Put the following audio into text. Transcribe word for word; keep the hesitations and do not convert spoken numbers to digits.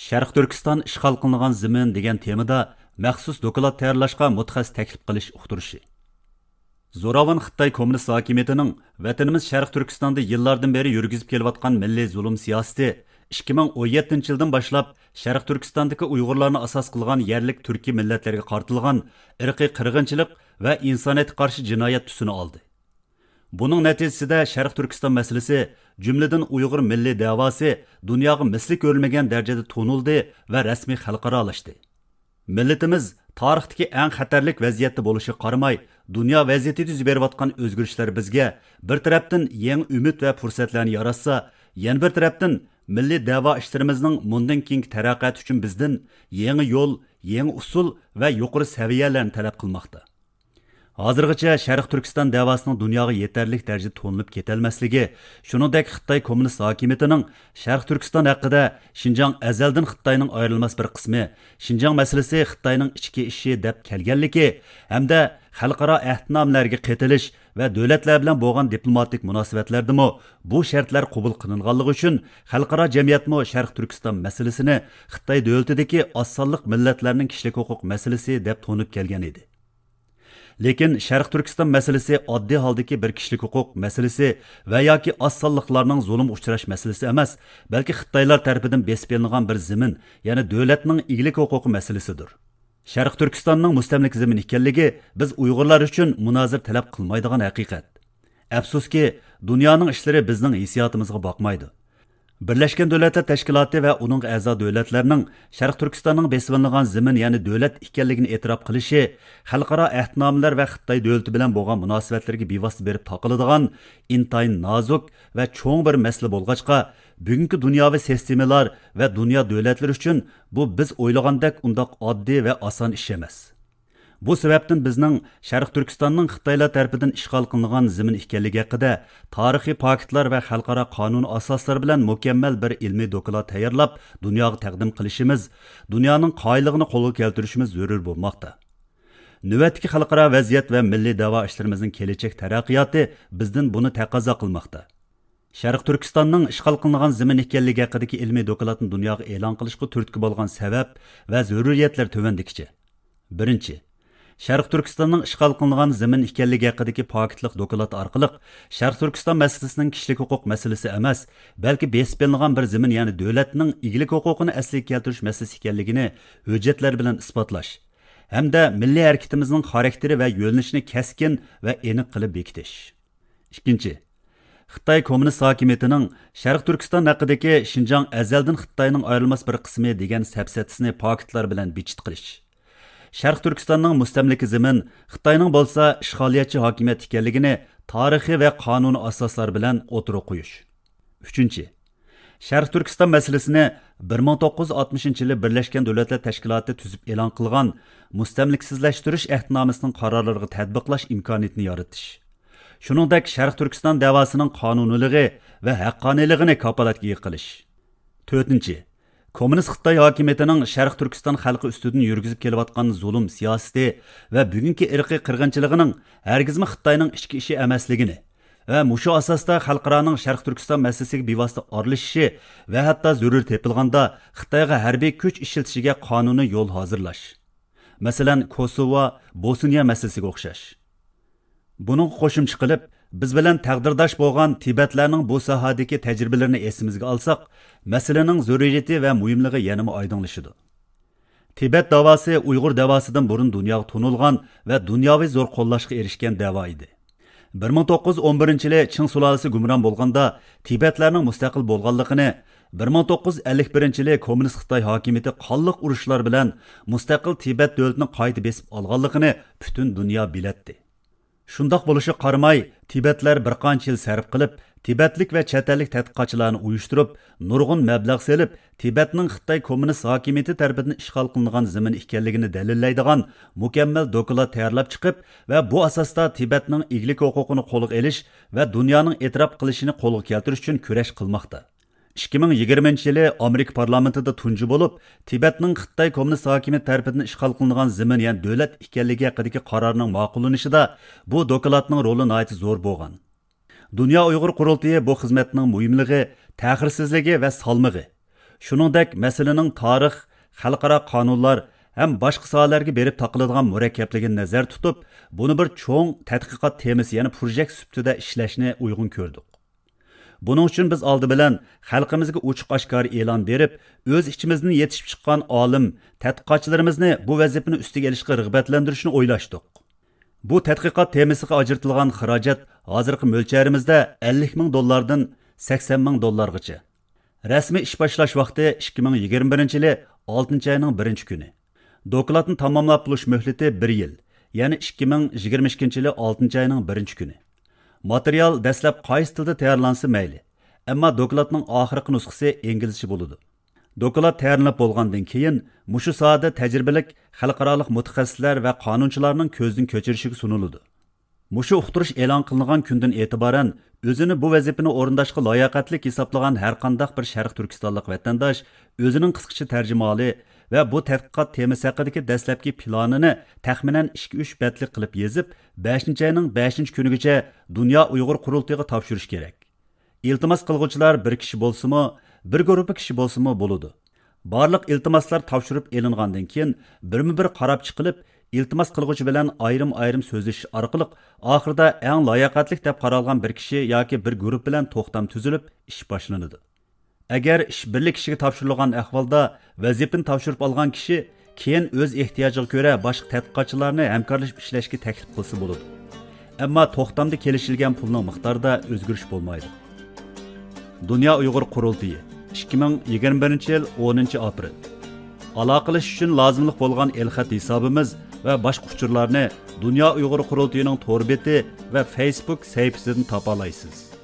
شەرقىي تۈركىستان ئىشغال قىلىنغان زېمىن دېگەن تېمىدا مەخسۇس دوكلات تەييارلاشقا مۇتەخەسسىس تەكلىپ قىلىش ئۇقتۇرۇشى. زوراۋان خىتاي كوممۇنىست ھاكىمىيىتىنىڭ ۋەتىنىمىز شەرقىي تۈركىستاندا يىللاردىن بېرى يۈرگۈزۈپ كېلىۋاتقان مىللىي زۇلۇم سىياسىتى ئىككى مىڭ ئون يەتتىنچى يىلدىن باشلاپ شەرقىي تۈركىستاندىكى ئۇيغۇرلارنى ئاساس قىلغان يەرلىك تۈركىي مىللەتلەرگە قارىتىلغان ئىرقىي قىرغىنچىلىق ۋە ئىنسانىيەتكە قارشى جىنايەت تۈسىنى ئالدى. بۇنىڭ نەتىجىسىدە شەرقىي تۈركىستان مەسىلىسى، جۈملىدىن ئۇيغۇر مىللىي دەۋاسى دۇنياغا مىسلى كۆرۈلمىگەن دەرىجىدە تونۇلدى ۋە رەسمىي خەلقئارالاشتى. مىللىتىمىز تارىختىكى ئەڭ خەتەرلىك ۋەزىيەتتە بولۇشىغا قارىماي، دۇنيا ۋەزىيىتىدە يۈز بېرىۋاتقان ئۆزگىرىشلەر بىزگە بىر تەرەپتىن يېڭى ئۈمىد ۋە پۇرسەتلەرنى ياراتسا، يەنە بىر تەرەپتىن مىللىي دەۋا ئىشلىرىمىزنىڭ مۇندىن كېيىنكى تەرەققىياتى ئۈچۈن بىزدىن يېڭى يول، يېڭى ئۇسۇل ۋە يۇقىرى سەۋىيەلەرنى تەلەپ قىلماقتا. ھازىرغىچە شەرقىي تۈركىستان دەۋاسىنىڭ دۇنياغا يېتەرلىك دەرىجىدە تونۇلۇپ كېتەلمەسلىكى، شۇنىڭدەك خىتاي كوممۇنىست ھاكىمىيىتىنىڭ شەرقىي تۈركىستان ھەققىدە شىنجاڭ ئەزەلدىن خىتاينىڭ ئايرىلماس بىر قىسمى، شىنجاڭ مەسىلىسى خىتاينىڭ ئىچكى ئىشى دەپ كەلگەنلىكى ھەمدە خەلقئارا ئەھدىنامىلەرگە قېتىلىش ۋە دۆلەتلەر بىلەن بولغان دىپلوماتىك مۇناسىۋەتلەردىمۇ بۇ شەرتلەر قوبۇل قىلىنغانلىقى ئۈچۈن خەلقئارا جەمئىيەتمۇ شەرقىي تۈركىستان مەسىلىسىنى خىتاي دۆلىتىدىكى ئاز سانلىق مىللەتلەرنىڭ كىشىلىك ھوقۇق مەسىلىسى دەپ تونۇپ كەلگەن ئىدى. لېكىن شەرقىي تۈركىستان مەسىلىسى ئاددىي ھالدىكى بىر كىشىلىك ھوقۇق مەسىلىسى ۋە ياكى ئاز سانلىقلارنىڭ زۇلۇمغا ئۇچراش مەسىلىسى ئەمەس، بەلكى خىتايلار تەرىپىدىن بېسىپ ئېلىنغان بىر زېمىن، يەنى دۆلەتنىڭ ئىگىلىك ھوقۇقى مەسىلىسىدۇر. شەرقىي تۈركىستاننىڭ مۇستەملىكە زېمىن ئىكەنلىكى بىز ئۇيغۇرلار ئۈچۈن مۇنازىرە تەلەپ قىلمايدىغان ھەقىقەت. ئەپسۇسكى، دۇنيانىڭ ئىشلىرى بىزنىڭ ھېسسىياتىمىزغا باقمايدۇ. بىرلەشكەن دۆلەتلەر تەشكىلاتى ۋە ئۇنىڭغا ئەزا دۆلەتلەرنىڭ شەرقىي تۈركىستاننىڭ بېسىۋېلىنغان زېمىن، يەنى دۆلەت ئىكەنلىكىنى ئېتىراپ قىلىشى خەلقئارا ئەھدىنامىلەر ۋە خىتاي دۆلىتى بىلەن بولغان مۇناسىۋەتلەرگە بىۋاسىتە بېرىپ تاقىلىدىغان ئىنتايىن نازۇك ۋە چوڭ بىر مەسىلە بولغاچقا، بۈگۈنكى دۇنياۋى سىستېمىلار ۋە دۇنيا دۆلەتلىرى ئۈچۈن بۇ بىز ئويلىغاندەك ئۇنداق ئاددىي ۋە ئاسان ئىش ئەمەس. بۇ سەۋەبتىن بىزنىڭ شەرقىي تۈركىستاننىڭ خىتايلار تەرىپىدىن ئىشغال قىلىنغان زېمىن ئىكەنلىكى ھەققىدە تارىخىي پاكىتلار ۋە خەلقئارا قانۇن ئاساسلىرى بىلەن مۇكەممەل بىر ئىلمىي دوكلات تەييارلاپ، دۇنياغا تەقدىم قىلىشىمىز، دۇنيانىڭ قايىللىقىنى قولغا كەلتۈرۈشىمىز زۆرۈر بولماقتا. نۆۋەتتىكى خەلقئارا ۋەزىيەت ۋە مىللىي دەۋا ئىشلىرىمىزنىڭ كېلەچەك تەرەققىياتى بىزدىن بۇنى تەقەززا قىلماقتا. شەرقىي تۈركىستاننىڭ ئىشغال قىلىنغان زېمىن ئىكەنلىكى ھەققىدىكى ئىلمىي دوكلاتنى دۇنياغا ئېلان قىلىشقا تۈرتكە بولغان سەۋەب ۋە زۆرۈرىيەتلەر تۆۋەندىكىچە. بىرىنچى، شەرقىي تۈركىستاننىڭ ئىشغال قىلىنغان زېمىن ئىكەنلىكى ھەققىدىكى پاكىتلىق دوكلات ئارقىلىق شەرقىي تۈركىستان مەسىلىسىنىڭ كىشىلىك ھوقۇق مەسىلىسى ئەمەس، بەلكى بېسىپ ئېلىنغان بىر زېمىن، يەنى دۆلەتنىڭ ئىگىلىك ھوقۇقىنى ئەسلىگە كەلتۈرۈش مەسىلىسى ئىكەنلىكىنى ھۆججەتلەر بىلەن ئىسپاتلاش ھەمدە مىللىي ھەرىكىتىمىزنىڭ خاراكتېرى ۋە يۆنىلىشىنى كەسكىن ۋە ئېنىق قىلىپ بېكىتىش. ئىككىنچى، خىتاي كوممۇنىست ھاكىمىيىتىنىڭ شەرقىي تۈركىستان ھەققىدىكى شىنجاڭ ئەزەلدىن خىتاينىڭ ئايرىلماس بىر قىسمى دېگەن سەپسەتىسىنى پاكىتلار بىلەن بىچىت قىلىش. شەرقىي تۈركىستاننىڭ مۇستەملىكە زېمىن، خىتاينىڭ بولسا ئىشغالىيەتچى ھاكىمىيەت ئىكەنلىكىنى تارىخىي ۋە قانۇنىي ئاساسلار بىلەن ئوتتۇرىغا قويۇش. ئۈچىنچى، شەرقىي تۈركىستان مەسىلىسىنى بىر مىڭ توققۇز يۈز ئاتمىشىنچى يىلى بىرلەشكەن دۆلەتلەر تەشكىلاتى تۈزۈپ ئېلان قىلغان مۇستەملىكىسىزلەشتۈرۈش ئەھدىنامىسىنىڭ قارارلىرىغا تەتبىقلاش ئىمكانىيىتىنى يارىتىش. شۇنىڭدەك شەرقىي تۈركىستان دەۋاسىنىڭ قانۇنىيلىقى ۋە ھەققانىيلىقىنى كاپالەتكە ئىگە قىلىش. تۆتىنچى، كوممۇنىست خىتاي ھاكىمىيىتىنىڭ شەرقىي تۈركىستان خەلقى ئۈستىدىن يۈرگۈزۈپ كېلىۋاتقان زۇلۇم سىياسىتى ۋە بۈگۈنكى ئىرقىي قىرغىنچىلىقىنىڭ ھەرگىزمۇ خىتاينىڭ ئىچكى ئىشى ئەمەسلىكىنى ۋە مۇشۇ ئاساستا خەلقئارانىڭ شەرقىي تۈركىستان مەسىلىسىگە بىۋاسىتە ئارىلىشىشى ۋە ھەتتا زۆرۈر تېپىلغاندا خىتايغا ھەربىي كۈچ ئىشلىتىشىگە قانۇنىي يول ھازىرلاش. مەسىلەن، كوسوۋو، بوسنىيە مەسىلىسىگە ئوخشاش. بۇنىڭغا قوشۇمچە قىلىپ، بىز بىلەن تەقدىرداش بولغان تىبەتلەرنىڭ بۇ ساھەدىكى تەجرىبىلىرىنى ئېسىمىزگە ئالساق، مەسىلىنىڭ زۆرۈرىيىتى ۋە مۇھىملىقى يەنىمۇ ئايدىڭلىشىدۇ. تىبەت داۋاسى ئۇيغۇر داۋاسىدىن بۇرۇن دۇنياغا تونۇلغان ۋە دۇنياۋى زور قوللاشقا ئېرىشكەن دەۋا ئىدى. بىر مىڭ توققۇز يۈز ئون بىرىنچى يىلى چىڭ سۇلالىسى ھۆكۈمران بولغاندا تىبەتلەرنىڭ مۇستەقىل بولغانلىقىنى، بىر مىڭ توققۇز يۈز ئەللىك بىرىنچى يىلى كوممۇنىست خىتاي ھاكىمىيىتى قانلىق ئۇرۇشلار بىلەن مۇستەقىل تىبەت دۆلىتىنى قايتا بېسىپ ئالغانلىقىنى پۈتۈن دۇنيا بىلەتتى. شۇنداق بولۇشىغا قارىماي، تىبەتلەر بىر قانچە يىل سەرپ قىلىپ، تىبەتلىك ۋە چەت ئەللىك تەتقىقاتچىلارنى ئۇيۇشتۇرۇپ، نۇرغۇن مەبلەغ سېلىپ، تىبەتنىڭ خىتاي كوممۇنىست ھاكىمىيىتى تەرىپىدىن ئىشغال قىلىنغان زېمىن ئىكەنلىكىنى دەلىللەيدىغان مۇكەممەل دوكلات تەييارلاپ چىقىپ ۋە بۇ ئاساستا تىبەتنىڭ ئىگىلىك ھوقۇقىنى قولغا ئېلىش ۋە دۇنيانىڭ ئېتىراپ قىلىشىنى قولغا كەلتۈرۈش ئۈچۈن كۈرەش قىلماقتا. ئىككى مىڭ يىگىرمىنچى يىلى ئامېرىكا پارلامېنتىدا تۇنجى بولۇپ، تىبەتنىڭ خىتاي كوممۇنىست ھاكىمىيىتى تەرىپىدىن ئىشغال قىلىنغان زېمىن، يەنى دۆلەت ئىكەنلىكى ھەققىدىكى قارارنىڭ ماقۇللىنىشىدا بۇ دوكلاتنىڭ رولى ناھايىتى زور بولغان. دۇنيا ئۇيغۇر قۇرۇلتىيى بۇ خىزمەتنىڭ مۇھىملىقى، تەخىرسىزلىكى ۋە سالمىقى، شۇنىڭدەك مەسىلىنىڭ تارىخ، خەلقئارا قانۇنلار ھەم باشقا ساھەلەرگە بېرىپ تاقىلىدىغان مۇرەككەپلىكىنى نەزەردە تۇتۇپ، بۇنى بىر چوڭ تەتقىقات تېمىسى، يەنى پروژېكت سۈپىتىدە ئىشلەشنى ئۇيغۇن كۆردۇق. بۇنىڭ ئۈچۈن بىز ئالدى بىلەن خەلقىمىزگە ئوچۇق ئاشكارا ئېلان بېرىپ، ئۆز ئىچىمىزدىن يېتىشىپ چىققان ئالىم، تەتقىقاتچىلىرىمىزنى بۇ ۋەزىپىنى ئۈستىگە ئېلىشقا رىغبەتلەندۈرۈشنى ئويلاشتۇق. بۇ تەتقىقات تېمىسىغا ئاجرىتىلغان خىراجەت ھازىرقى مۆلچەرىمىزدە ئەللىك مىڭ دوللاردىن سەكسەن مىڭ دوللارغىچە. رەسمىي ئىش باشلاش ۋاقتى ئىككى مىڭ يىگىرمە بىرىنچى يىلى ئالتىنچى ئاينىڭ بىرىنچى كۈنى. دوكلاتنى تاماملاپ بولۇش مۆھلىتى بىر يىل، يەنى ئىككى مىڭ يىگىرمە ئىككىنچى يىلى ئالتىنچى ئاينىڭ بىرىنچى كۈنى. ماتېرىيال دەسلەپ قايسى تىلدا تەييارلانسا مەيلى، ئەمما دوكلاتنىڭ ئاخىرقى نۇسخىسى ئىنگلىزچە بولىدۇ. دوكلات تەييارلىنىپ بولغاندىن كېيىن، مۇشۇ ساھەدە تەجرىبىلىك خەلقئارالىق مۇتەخەسسىسلەر ۋە قانۇنچىلارنىڭ كۆزدىن كۆچۈرۈشىگە سۇنۇلىدۇ. مۇشۇ ئۇقتۇرۇش ئېلان قىلىنغان كۈندىن ئېتىبارەن، ئۆزىنى بۇ ۋەزىپىنى ئورۇنداشقا لاياقەتلىك ھېسابلىغان ھەرقانداق بىر شەرقىي تۈركىستانلىق ۋەتەنداش ئۆزىنىڭ قىسقىچە تەرجىمىھالى ۋە بۇ تەتقىقات تېمىسى ھەققىدىكى دەسلەپكى پىلانىنى تەخمىنەن ئىككى ئۈچ بەتلىك قىلىپ يېزىپ، بەشىنچى ئاينىڭ بەشىنچى كۈنىگىچە دۇنيا ئۇيغۇر قۇرۇلتىيىغا تاپشۇرۇش كېرەك. ئىلتىماس قىلغۇچىلار بىر كىشى بولسىمۇ، بىر گۇرۇپپا كىشى بولسىمۇ بولىدۇ. بارلىق ئىلتىماسلار تاپشۇرۇپ ئېلىنغاندىن كېيىن، بىرمۇ بىر قاراپ چىقىلىپ، ئىلتىماس قىلغۇچى بىلەن ئايرىم-ئايرىم سۆزلىشىش ئارقىلىق، ئاخىرىدا ئەڭ لاياقەتلىك دەپ قارالغان بىر كىشى ياكى بىر گۇرۇپپا بىلەن توختام تۈزۈلۈپ، ئىش باشلىنىدۇ. ئەگەر ئىش بىرلا كىشىگە تاپشۇرۇلغان ئەھۋالدا، ۋەزىپىنى تاپشۇرۇپ ئالغان كىشى كېيىن ئۆز ئېھتىياجىغا كۆرە باشقا تەتقىقاتچىلارنى ھەمكارلىشىپ ئىشلەشكە تەكلىپ قىلسا بولىدۇ. ئەمما توختامدا كېلىشىلگەن پۇلنىڭ مىقدارىدا ئۆزگىرىش بولمايدۇ. دۇنيا ئۇيغۇر قۇرۇلتىيى، ئىككى مىڭ يىگىرمە بىرىنچى يىل، ئونىنچى ئاپرېل. ئالاقىلىشىش ئۈچۈن لازىملىق بولغان ئېلخەت ھېسابىمىز ۋە باشقا ئۇچۇرلارنى دۇنيا ئۇيغۇر قۇرۇلتىيىنىڭ تور بېتى ۋە فەيسبۇك سەھىپىسىدىن تاپالايسىز.